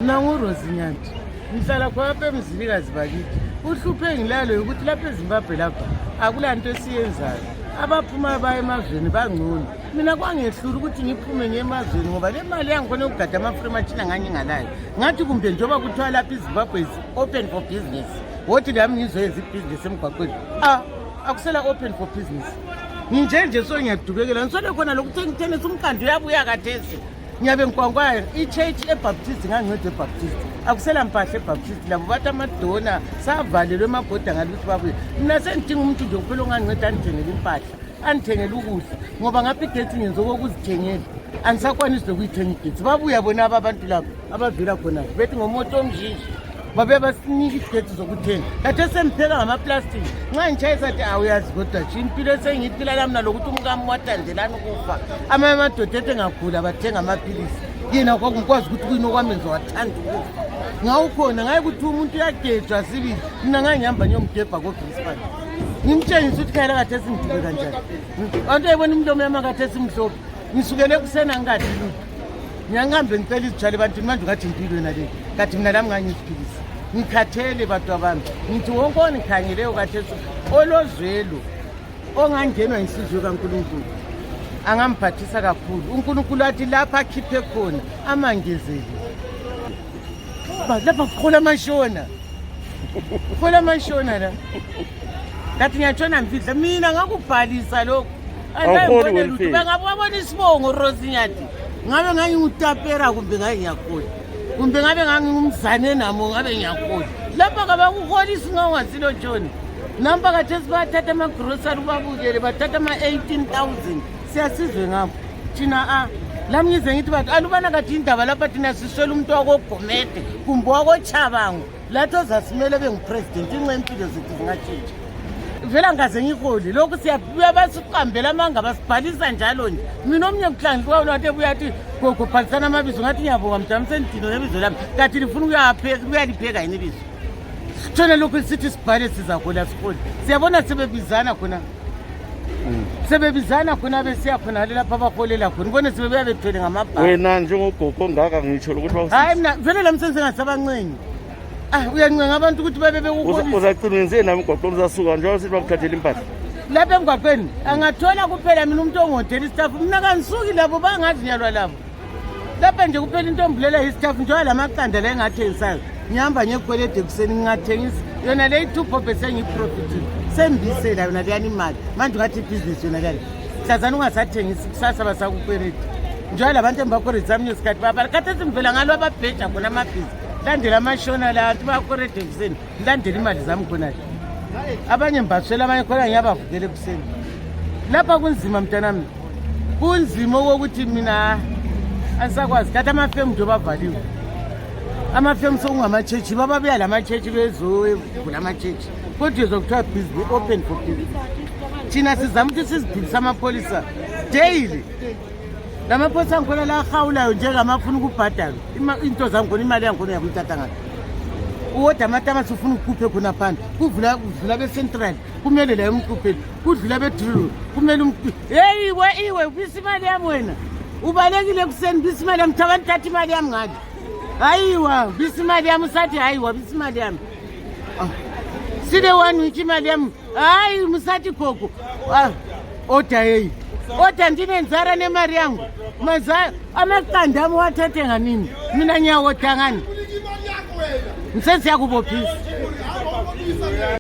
Mina nguRozinyanti. Ngihlala khapha emzilikazi bakithi. Uhluphe ngilalo ukuthi lapha eZimbabwe lapha akulanto esiyenzayo. Abaphuma baya emazweni bangcono. Mina kwangehlula ukuthi ngiphume ngemazweni ngoba le mali yangikhona ukugada ama-free machine ngangingalayo. Ngathi kumbe njengoba kuthiwa lapha eZimbabwe is open for business. Wothi lami ngizoyenza ibhizinisi emgwaqweni. Akusela open for business. Nginjenje so ngiyadubekela ngisole khona lokuthi ngithenisa umkando uyabuya kathesi. Ngiyabe ngikwankwaya i-church eBaptist ngangincede eBaptist. Akusela mpahla eBaptist labo bathi amadona savalelwe emabhoda ngaluthi babuye. Mina sengidinga umuntu nje kuphela onganginceda andithengele impahla, andithengele ukudla ngoba ngapha igethi ngenza okokuzithengela. Angisakwanisi lokuyithenga igethi. Babuya bona abantu labo abavela khona bethi ngomoto omjiji. Babe basinika igethi zokuthenga. Kade sempheka ngamaplastiki. Nxa ngitshayisa athi awuyazi kodwa nje impilo esengiyiphila lami nalokuthi umkami watandelana ukufa. Amanye amadoda ethe ngagula bathenga amaphilisi. Yena kwakungikwazi ukuthi kuyinokwamenza wathanda ukufa. Ngawukhona ngaye ukuthi umuntu uyagejwa sibili. Mina ngangihamba ngiyomgebha koBrisbane. Ngimtshengisa ukuthi khayela kade singidube kanjani. Abantu ayibona umlomo yami kade simhlophe. Ngisukele ekusena ngikade lutho. Ngiyangambe ngicela izitshalo ebantwini manje ngathi impilo yena le. Kade mina lami ngangiziphilisa. Ngikhathele bantu abantu. Ngithi wonke onikhangeleyo kathesi olozwelo ongangenwa inhliziyo kaNkulunkulu. Angamphathisa kakhulu. uNkulunkulu athi lapha akhiphe khona amangezeli. Lapha khola amashona. Khola amashona la. Kathi ngiyatshona mfihla mina ngakubhalisa lokho. Angayibona lutho bengabona isibongo Rozinyanti. Ngabe ngangingutapera kumbe ngangiyakhola. Kumbe ngabe ngangingumzane namo ngabe ngiyakhola. Lapha kabakuholisa ngawazilo John. Namba kathesi bathatha ama-grocery ubabukele bathatha ama-18,000. Siyasizwe ngapho. Thina lami ngize ngithi bathi alubana kathi indaba lapha thina siswela umuntu wakogomede kumbe wakoChabango. Lathi ozasimele bengupresident inxa impilo zethu zingatshintsha. Vela ngaze ngiholi lokhu siyabuya basiqambela amanga basibhalisa njalo nje. Mina omnye kuhlangiwa unathi ebuya athi gogo bhalisana amabizo ngathi ngiyabonga mdala msendino ngebizo lami. Kathi lifuna uyalipheka yini ibizo. Thona lokhu sithi sibhale sizagola sikole. Siyabona sebebizana khona. Sebebizana khona besiya khona lapha abaholela khona. Ubone sebebuya bethwele ngamabhasi. Wena njengogogo ngaka ngitsho ukuthi bawusiza. Hayi mina vele lamsenze ngasabancenyi. Uyancenga abantu ukuthi babe bekuholisa. Uzacinize nami ugwaqo uzasuka njalo sithi bakuthathele impahla. Lapha emgwaqweni angathola kuphela mina umuntu ongodela istaff mina kanisuki labo bangazinyalwa labo. Lapha nje kuphela into ombulela istaff njengoba lamaqanda la engathengisayo. Ngihamba ngekwelede kuseni ngingathengisa yona le 2 sengiyiprofitile. Sembisela yona leyani imali. Manje ngathi business yona le. Hlazana ungasathengisi kusasa basakukwelede. Njengoba labantu embakoredi zamnye isikhathi baba kade simvela ngalo ababheja khona amabhizi. Landela amashona la athi bakorede kuseni. Landela imali zami khona la. Abanye mbaswela abanye khona ngiyabavukela ekuseni. Lapha kunzima mntanami. Kunzima ukuthi mina asakwazi kade amafemu nje bavaliwe. Amafemu sokungamachechi bababuya lamachechi bezovula amachechi. Kodwa uzokuthiwa business open for business. Thina sizama ukuthi siziphilisa amapolisa daily. Lamaphosa ngikhona la hawulayo njengamafuna ukubhadala. Into zami khona imali yangikhona yakuyithatha ngayo. Uwoda amatama sifuna ukukhuphe khona phansi. Kuvula beCentral kumele la emkhupheni. Kudlula beDrill kumele hey iwe bisi imali yami wena. Ubalekile kuseni bisi imali yami thabantu thatha imali yami ngathi. Hayiwa bisi imali yami usathi hayiwa bisi imali yami. Sile 1 week imali yami. Hayi musathi gogo. Oda hey. Oda ndinenzara nemali yangu. Maza amaqanda ami wathathe nganini. Mina ngiyawoda ngani. Ngisenze yakubophisa.